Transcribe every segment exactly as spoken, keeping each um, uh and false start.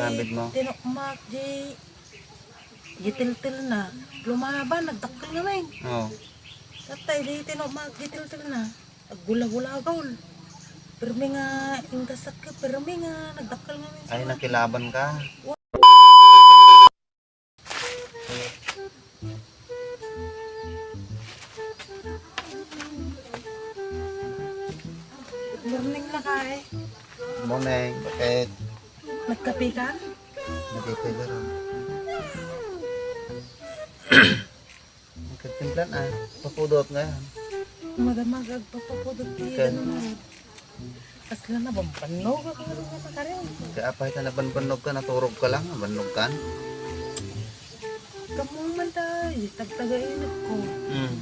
Ambit mo? Tinukmak, di, di tiltil na. Lumaban, nagdakkel ngamin. Oo. Tatay, di tinukmak, di tiltil na. Aggulagulagaw. Permi nga, ingkasak ka, permi nga, nagdakkel ngamin. Ay, nakilaban ka. Morning, lakay. Morning. Bakit? Nagkape ka? Nagkape ka ron. Nagkatimplan, ah. Papudot ngayon. Madamag agpapapudot ti Ken. Ano na. Kasla na, bambannog ako nga rin nga makarin. Kaya apay ta nabanbannog ka, naturog ka lang, nabannog ka. Kamu man ta, itagtaga init ko. Hmm.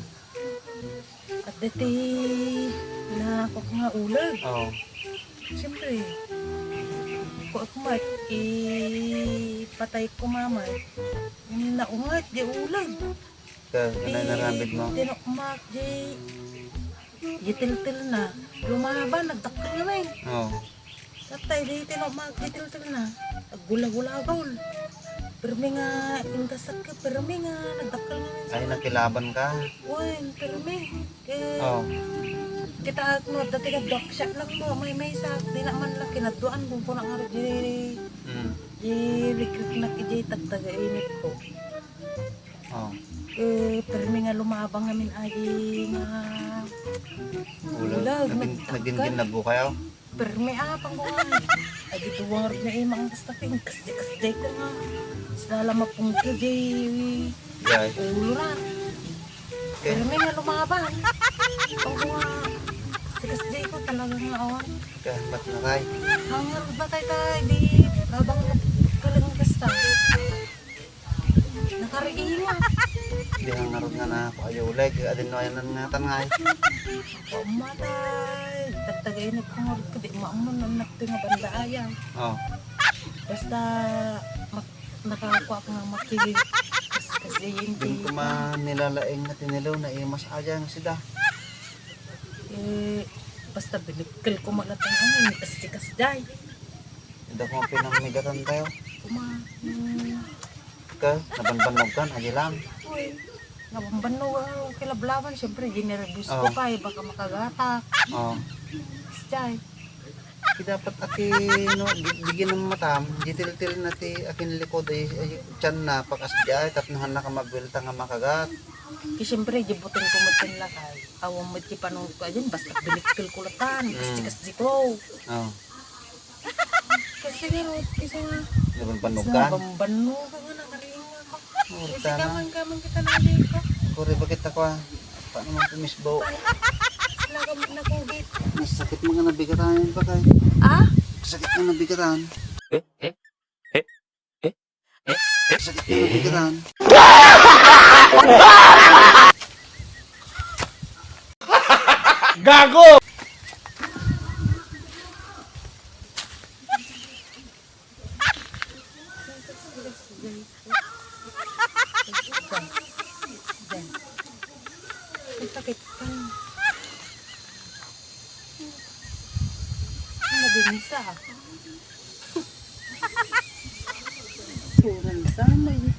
At dati na ako nga ulag. Oo. Siyempre, ko ako mat, ipatay ko mamay. Naungat, di ulag. Ka, kanay narambit mo? Tinukmak, di, di tiltil na. Lumaban, nagdakkel ngamin. Oo. Tatay, di tinukmak, di tiltil na. Aggulagulagaw. Permi nga, ingkasak ka, permi nga, nagdakkel ngamin. Ay, nakilaban ka? Uy, permi. Eh, Oo. Kita at no, dati ka dog shot lang mo, may may sa, di naman lang kinatuan kung kuna nga di, Mm. Di recruit na kiti tagtaga init ko. Oh. Eh, permi nga lumabang ngamin adi nga Ulag. Ulag, Nagin-, nagdakkel. Nagingginnago kayo? Permi, ah, panggungan. Adi duwang rod nga imang basta king kasdi-kasdi ko nga. Sala mapungkil di Yay. Ulo ra. Okay. Permi nga lumabang. Panggungan. Kasdi-kasdi ko talaga nga awan. Kamat na kay. Hangar ba tayo tayo? Di, abang kalang basta. Nakariingat. Di nga ngarud nga na, ayaw ulit, kaya adin no, ayan nga tangay. Pamatay. Tagtagainit ko nga ka, di maamon, ang nakti nga banda ayan. Oh. Basta, mak-, nakakuha ko nga makili. Kas-, kasi yun, Din di ko pa. Man nilalaing na tinilaw na imas ayan sida. Eh, basta binikkel ko man at ang ano, kasi kasday. Hindi ko pinamigatan tayo. Kuma, hmm. Ka, nabanbanog kan, aja lang. Uy, nabanbanog ako, kilablaban, siyempre, ginerebus ko Oo. pa, eh, baka makagatak. Oo. Stay. Di dapat aki, no, di, di ginamatam, di tiltil na ti akin likod, ay, ay, tiyan na, pakas di ay, tapnahan na ka mabwelta nga makagat. Ki, siyempre, di buting ko mo lakay. Awan mo ti panunod ko, ayan, basta binikkel ko latan, Mm. kasi, kasi ko. Oo. Kasi nga, kasi nga. Nabanbanog kan? Nabanbanog ka nga, nakaringa ka. Oh, Kasi tama. Kaman, kaman kita na dito. Kuri, bakit ako, ah? Paano man pumisbo? Sila ka man nakugit. Nasakit mga nabigatan pa kay. Ah? Sakit mga nabigatan. Eh? Eh? Eh? Eh? Eh? Sakit mga nabigatan. Gago! Ang sakit pa. Ang nabinsa. Kurang sana eh.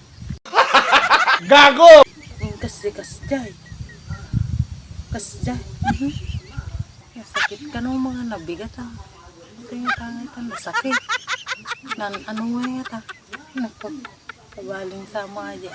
Gago! Ang kasi kasjay. Kasjay. Mhm. Nasakit ka no mga nabigat ah. Ito yung tangay ka, nasakit. Nan, ano nga nga ta? Nagpag-, kabaling sa mga di.